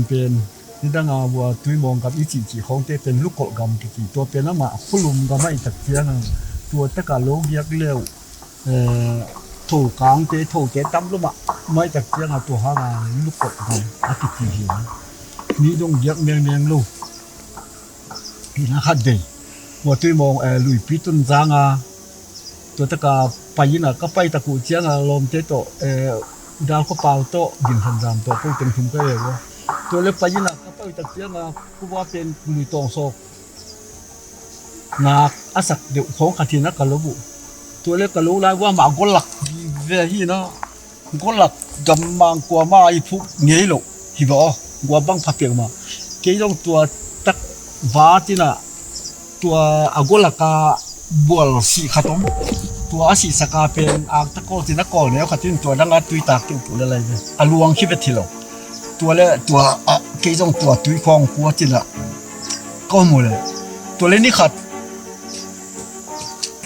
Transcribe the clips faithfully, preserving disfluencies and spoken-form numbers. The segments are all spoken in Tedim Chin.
Pen nidanga vua Tuimawng gam i cihcih khawngte pen Lukolh gam kici. Tua pen amah khulum gam ahih tak cianga tua taka lo giak leuh, eh, thokangte thote tam lua mahmah ahih tak cianga tua hanga Lukolh gam a kici hi. Mi dong giak mengmeng lo. Hina khat vei vua Tuimawng, eh, Luipi Tunzanga tua taka pai ina ka pai tak uh cianga lawmte tawh, eh, Dal Khua Pau tawh, Gin Khan Zam tawh, ko teng thum ka leu a. Tua le pai ina ka pai tak cianga kua pen Lui Tawng Sawk nak a sak deuh khawng khat hina ka lo uh. Tua le ka lo lai vua mah golak vive hina. Golak gammang kuama i phuk ngei lo hi va aw. Gua bang pha piak ma. Kei zong tua tak va tina tua a golaka bual sih khat om. Tua a sihsaka pen akta kawl tina kawl neu khat in tua danga tuitak teuh puh le lai ve. A luang khi vet hi lo. Tua le tua a kei zong tua tui khawng kua tina ka om uh le. Tua le ni khat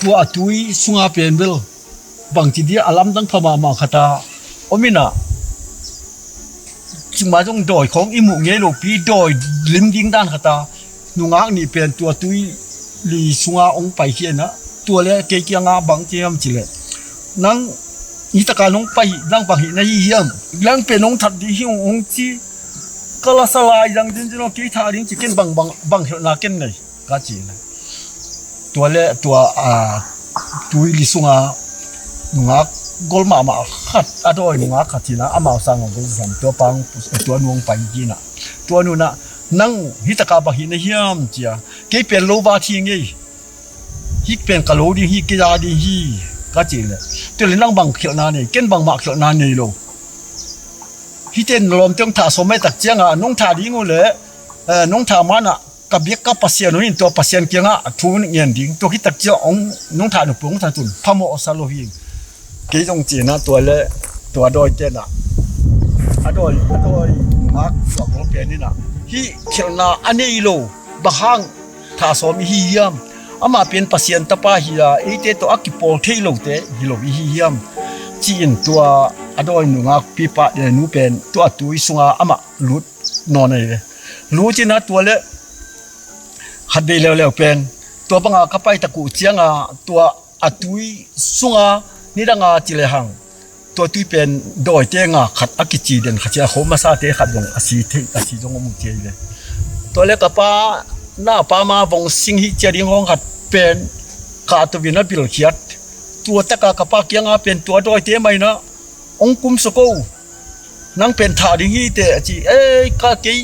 tua a tui sunga pen bel bangci dia a lamdang pha mahmah khata om ina. Cingma zong dawi khawng i muh ngei lopi dawi lim ding dan khata nungak nih pen tua tui li sunga ong pai hi ina. Tua le kei kianga bang ci hiam ci le, nang hi taka nong pai hi, nang bang hi na hi hiam? Nang pen nong that ding hi ong ci. Ka la sa lai zang zin zin ong kei tha ding ci ken bang bang bang hilhna ken nei ka ci le. Tua le tua, a, tui li sunga nungak gol mahmah khat a dawi nungak khat hina amau sanga gol sam tua pang tua nuang pai hina. Tua nuna nang hi taka bang hi na hiam cia kei pen lo va thi ngei. Hi pen ka lo ding hi kei za ding hi ka ci le. Tua le nang bang khialhna nei ken bang mah khialhna nei lo. Hiten lawmte ong thah sawm mai tak cianga nong thah ding uh le, eh, nong thah mana ka biak ka Pasian uh in tua Pasian kianga a thu ngen ding tua khit tak cia ong nong thah nupung ong that un phamawh sa lo hi. Kei zong cina tua le tua dawi tena a dawi a dawi ngak tua kong pen ina hi khialhna a nei lo. Bang hang thah sawm i hi hiam? Amah pen Pasian tapa hi a eite tawh a kipawl thei lote hi lo i hi hiam? Ci-in tua a dawi nungak pipa nu pen tua tui sunga amah lut nawn ahi ve. Lut ina tua le khat vei leuleu pen tua banga ka pai tak uh cianga tua a tui sunga nidanga ci le hang tua tui pen dawite nga khat a kici den khat cia kho masate khat zong a si thei a si zong om uh ci ahi ve. Tua le ka pa na pa ma vong sing hi cia ding hong khat pen ka tua vina bilkhiat tua taka ka pa kianga pen tua dawite maina ong kum soko. Nang pen thah ding hi te a ci ei ka kei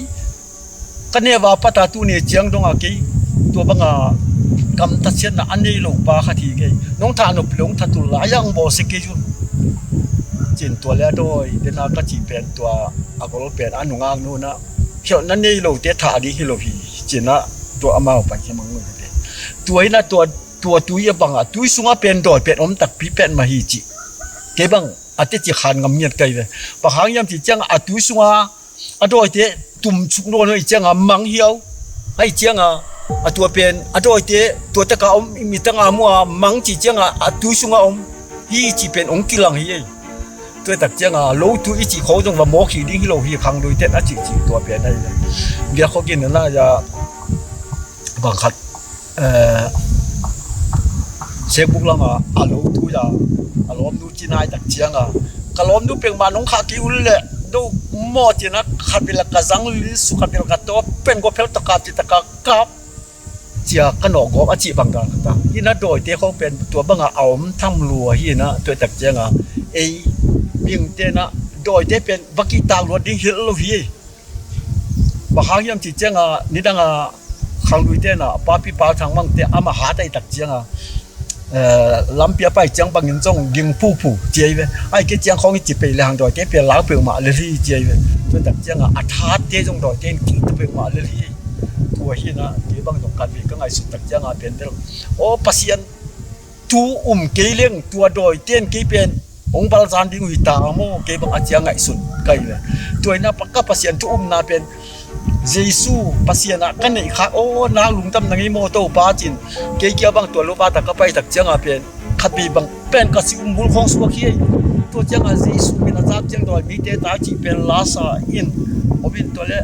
ka neva pata tu ne ciang donga kei tua banga kam ta siatna a nei lo pa khat hi kei. Nong thah nop le ong thatul la a yang bawl se kei zun. Cin tua le a dawi dena ka ci pen tua a gol pen a nungak nuna khialhna nei lo te thah ding hi lo hi. Cina tua amau pai hi mang ngun hi pen tua hina tua tua tui a banga tui sunga pen dawi pen om takpi pen ma hi ci. Kei bang a teci khan ngam ngiat kai ve. Bang hang hiam ci cianga a tui sunga a dawite tum suk nawn hi cianga mang hiau. Ahi cianga a tua pen a dawite tua taka om i mitanga mua mang ci cianga a tui sunga om hi ci pen ong kilang hi ei. Tua tak cianga lo tu i ci kho zong va mawk hi ding hi lo hi khang lui ten a ci ci tua pen ahi ve. Bia kho kin na ya bang khat eh, sekbuk lama a lo tu ya a lawmnu ci nai tak cianga ka lawmnu pengmah nong khah kei ul le do maw cina khat bela ka zang li su khat bela ka tawp pen gua phel taka ci taka kap cia ka nawh gawp a cih bang dan kata hina dawite khong pen tua banga a om tham lua hina tua tak cianga ei mingtena dawite pen va kihtak luat ding hilh lo hi. Bang hang hiam ci cianga nidanga khanglui tena papi pau thang mangte ama hat ahi tak cianga eh, lampi a pai ciang bangin zong ging phuphu ci ahi ve. Ai ke ciang khawng i ci pei le hang dawite pia lau peuhmah le li ci ahi ve. Tua tak cianga a thatte zong dawite in kihta peuhmah le li. Tua hina kei bang zong kan ve ka ngaihsut tak cianga pen bel aw Pasian thu um kei leng tua dawite in kei pen hong balzan ding uh hi ta a maw kei bang a cia ngaihsun ka hi ve. Tua hina ka Pasian thu umna pen Jesu Pasian ah ka neih khak aw nak lungdam na ngei maw Topa cin kei kia bang tua lo bata ka pai tak cianga pen khat bei bang pen ka si um bul khawng suak hi ei. Tua ciangah Jesu min a zak ciang dawi mite ta cih pen lasa in om in, tua le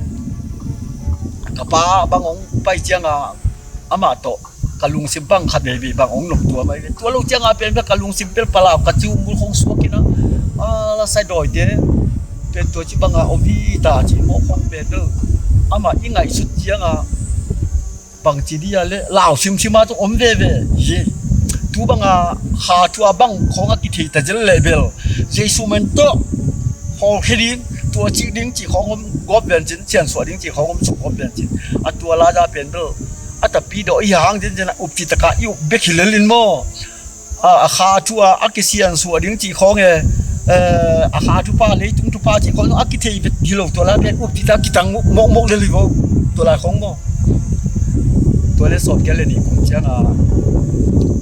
ka pa bang hong pai ciangah amah tawh ka lungsim bang khat veivei bang hong nop tua mai ve. Tua lo ciangah pen bel ka lungsim bel palau ka ci umul khong suak in a, a lasa dawite pen tua ci bangah om hi ta ci mawk khong pen bel amah i ngaihsut ciangah bangci dia le lau simsima tu om veve hi. Tu banga kha thu a bang khong a kithei ta zel leh bel Jesu man tawh hawlkhia ding, tua cih ding cih khong om gawp vencin, siansuah ding cih khong om suk gawp vencin, a tua laza pen bel a tapi dawh i hang zinzin a upci taka i up bek hi lelin maw? A, a kha thu a, a kisiansuah ding cih khawng e, eh, a kha thupha, leitung thupha cih khawng a kithei vet hi lo, tua lai pen upcita kitang mawkmawk lel hi vo, tua lai khawng maw? Tua le sawmgiat le nih kum cianga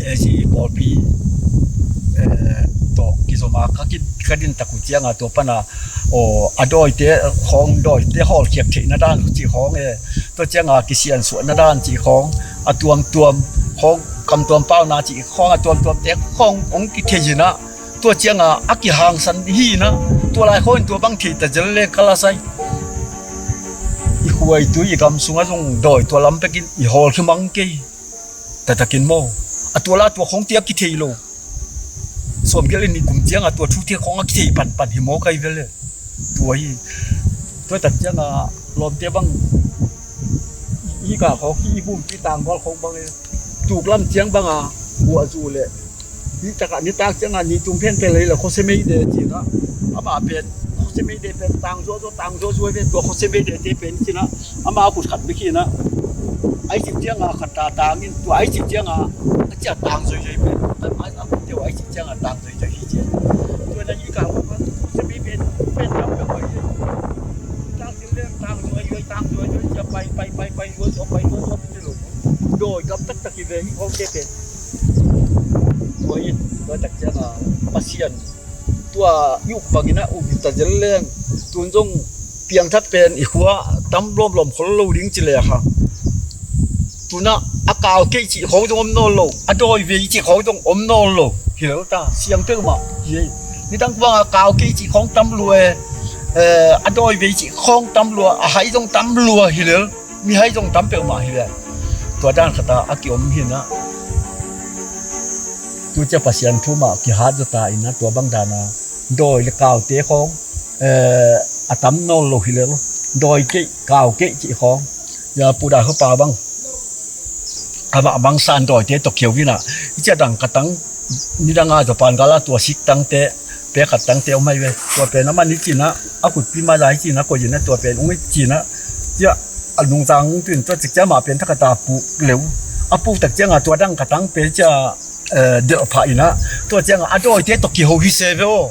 A G pawlpi, eh, tawh kizoma ka ki-, ka din tak uh cianga tua pana, aw, a dawite khawng, dawite hawlkhiak theihna dan cih khawng e, tua cianga kisiansuahna dan cih khawng, a tuamtuam khawng, kamtuam pauna cih khawng a tuamtuamte khawng hong kithei hi na, tua cianga a kihangsan hi na, tua lai khawng in tua bang thei ta zel le ka la sai. I khua i tui i gam sungah zong dawi tua lam pekin i hawl hi mang kei. Tatakin maw? A tua la tua khawng tia kithei lo. Sawmgiat le nih kum cianga tua thute khawng a kithei panpan hi maw kai vel le. Tua hi. Tua tak cianga lawmte bang i ka khawng hi i bumpi tanggual khawng bang e. Tuklam ciang banga buahzu le. Hi taka nitak cianga ni tum phen phen lei le khose mei de cina. Ama pen khose mei de pen tang zuazua, tang zuazua ve, tua khose mei de te pen cina. Ama a kut khat bek hi na. Ai cik cianga khat ta tangin, tua ai cik cianga a cia tang zoizoi pen. Ai a kut teu ai cik cianga tang zoizoi hi cia. Tua na hi ka khose mei pen, pen tam pek oi. Tang zoizoi, tang zoizoi, tang zoizoi, cia pai, pai, pai, pai, zuazua, pai, zuazua, pen lo. Dawi gam taktak hi ve hi khawng te pen. Tua in, tua tak cianga Pasian tua i uk bangin a uk hi ta zel leng. Tun zong piangthak pen i khua tam lawmlawm khol lo ding ci le a kha. Tunah a kau keih cih khawng zong om nawn lo, a dawi vei cih khawng zong om nawn lo. Hi lo ta, siang peuhmah hi. Nidang bang a kau keih cih khawng tam lua e, eh, a dawi vei cih khawng tam lua, a hai zong tam lua hi lel. Mihai zong tam peuhmah hi ve. Tua dan khata a kiom hi na. Tu cia Pasian thu mah kihat zaw ta in na, tua bang dana dawi le kaute khawng, eh, a tam nawn lo hi lel. Dawi keih, kau keih cih khawng. Ya puda khupa bang. A mah bang san dawite tawh keu hi na. I cia dang katang nidanga Japan gala tua sik tangte, pe khat tangte om hai ve. Tua pen a man i cina, a kutpi mai lai cina, ko ina tua pen ung i cina. Cia a nungtang ung tuin tua cik cia mah pen thakata puk leu. A puk tak cianga tua dang katang pen cia, eh, delh phah ina. Tua cianga a dawite tawh kiho hi se ve aw.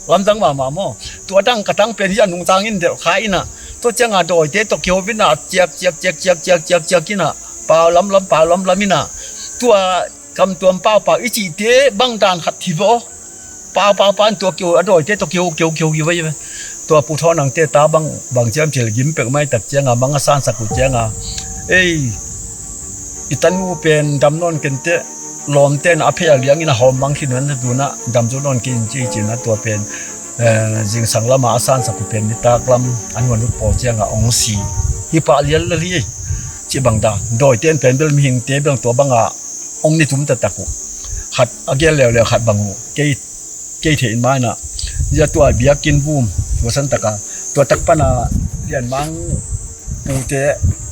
Lamdang mahmah maw. Tua dang katang pen hi a nungtang in delh kha ina. Tua cianga dawite tawh kiho ina ciak, ciak, ciak, ciak, ciak, ciak, ciak ina. Pau lamlam, pau lamlam ina. Tua kamtuam paupau i cihte bang dan khat hi ve aw. Paupau pan tua kiu a dawite tua kiu kiu kiu kiu vai ve. Tua pu thawn angte ta bang bang ciam cil gim pek mai tak cianga mang a sansak uh cianga. Ei, i tanu pen dam nawn kente, lawmte na a phei a liangin a hawm mang khin hun na duna dam zo nawn kei in ci cina tua pen, eh, zingsang lama a sansak uh pen nitak lam an huan ut pawl cianga ong si. Hi pah lial lel hi. Ci bang dan dawite in pen bel mihingte bel tua banga ong ni tum taktak uh. Khat a gel leuleu khat bang uh. Kei, kei thei in maina. Zia tua biakin vum. Tua san taka. Tua tak pana lianmang pute,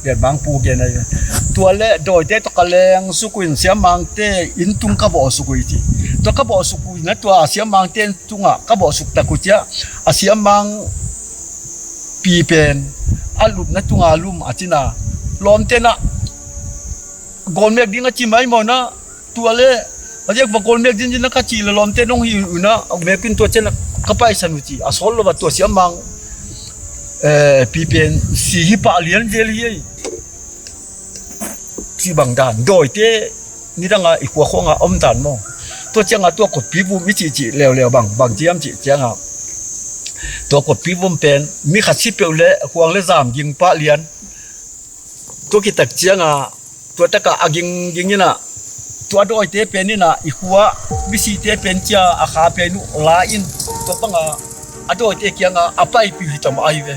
lianmang pu gen ai. Tua le dawite tua ka leng suk uh in siammangte in tung ka bawh suk uh i ci. Tua ka bawh suk uh na tua siammangte in tunga ka bawh suk tak uh cia. A siammang pi pen a lupna tunga lum a cina. Lawmte na gol mek ding a ci mai mawna, tua le a ziak va gol mek zinzin a ka ci le lawmte nong hi una, a mek in tua cian a ka paisan uh ci, a sawl lo va tua siammang, eh, pi pen si hi pah lian zel hi ei. Ci bang dan, dawite nidanga i khua khuanga om dan maw. Tua cianga tua kotpi vum i cihcih leuleu bang, bang ciam cih cianga. Tua kotpi vum pen, mi khat si peuh le, khuang le zam ging pah lian. Tua kitak cianga, tua taka a ging ging ina, Tua dawite pen in ah i khua misite pen cia a kha pen uh la in, tua banga a dawite kianga a paipih uh hi tam ahi ve.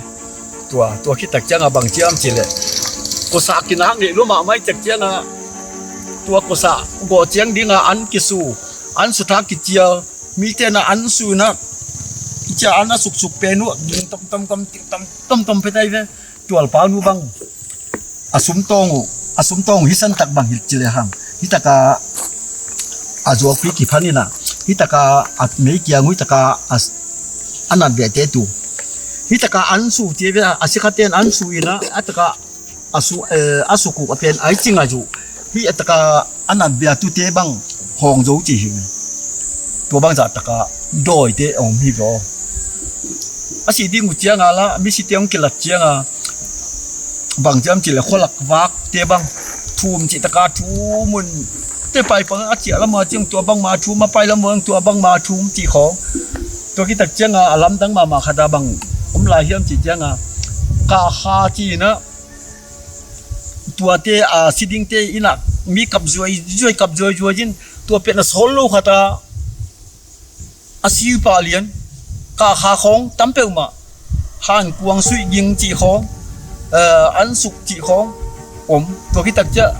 Tua, tua khit tak cianga bang ciam cileh, kosah kinak neih lua mahmah i tak cianga tua kosah gawh ciang dinga an kisu, an su thak kicial, mite na an su in ah kicia an a suksuk pen uh ging tomtom, tom, tom, tomtom phet ahi ve. Tualpa nu bang a sumtawng uh, a sumtawng uh hi santak bang hi cileh hang, hi taka a zuakpi kiphan in ah, hi taka a mei kiang uh, hi taka a, a nat behte tu, hi taka an su cia ve, a sikhaten an su in ah, a taka a su, eh, a suk uh a pen ai cing a zu, hi a taka a nat bia tute bang hawng zo ci hi. Tua bang zah taka dawite a om hi ve aw. A si ding uh cianga la misite hong kilat cianga bang ciam cileh khualak vakte bang thum cih taka thum un, te paipang a ciah lama ciang tua bangma thum, a pai lama tua bangma thum cih khawng. Tua khit tak cianga a lamdang mahmah khata bang om lai hiam cih cianga, kahkha ci in ah, tuate a si dingte in ah mi kap zuai zuai, kap zuai zuai in, tua pen a sawl lo khata a si pah lian, kahkha khawng tam peuhmah, hankuang suih ging cih khawng, eh, an suk cih khawng om. Tua khit tak ciah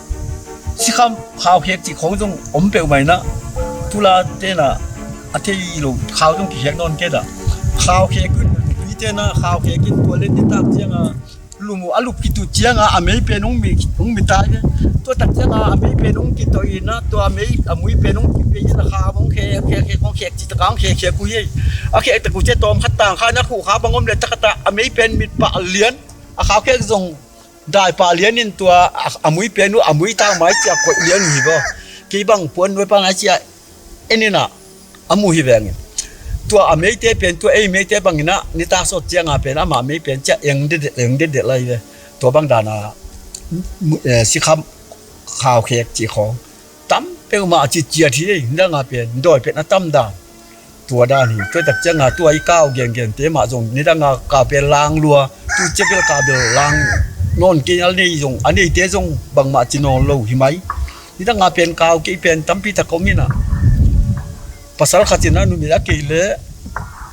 sikham khaukhek cih khawng zong om peuhmah in ah, tulate na a thei lo khau zong kikhek nawn kei dah. Khaukhek in, mite na khaukhek in, tua len nitak cianga lum uh a lup khit uh cianga a mei pen hong mi, hong mi tai ve. Tua tak cianga a mei pen hong kitawh in ah, tua a mei, a mui pen hong kipia in ah, khau hong khek, khek, khek, hong khek cih taka hong khek khek uh hi. A khek tak uh ciah tawm khat tang kha in ah khuh kha bang om leh tak khat ah a mei pen mit pah lian, a khaukhek zong dai pah lian in, tua a, a mui pen uh a mui tang mai ciah koih lian uh hi ve aw. Kei bang puan nuai pan a ciah en in ah a mu hi veng in. Tua a meite pen, tua ei meite bang in ah nitak sawt cianga pen ama mei pen ciah eng dedet, eng dedet lai ve. Tua bang dana, eh, sikham khaukhek cih khawng tam peuhmah a ciciat hi ei, nidanga pen dawi pen a tam dan. Tua dan hi. Tua tak cianga tua i kau gengente mah zong nidanga kau pen lang lua, tu cia bel kau bel lang nawn kei, a nei zong, a neite zong bangmah ci nawn lo hi mai. Nidanga pen kau kei pen tampi tak om in ah, pasal khat in a numei a kei leh,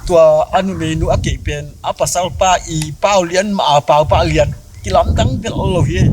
tua a numeinu a kei pen a pasalpa i pau lian mah a pau pah lian kilamdang bel lo hi.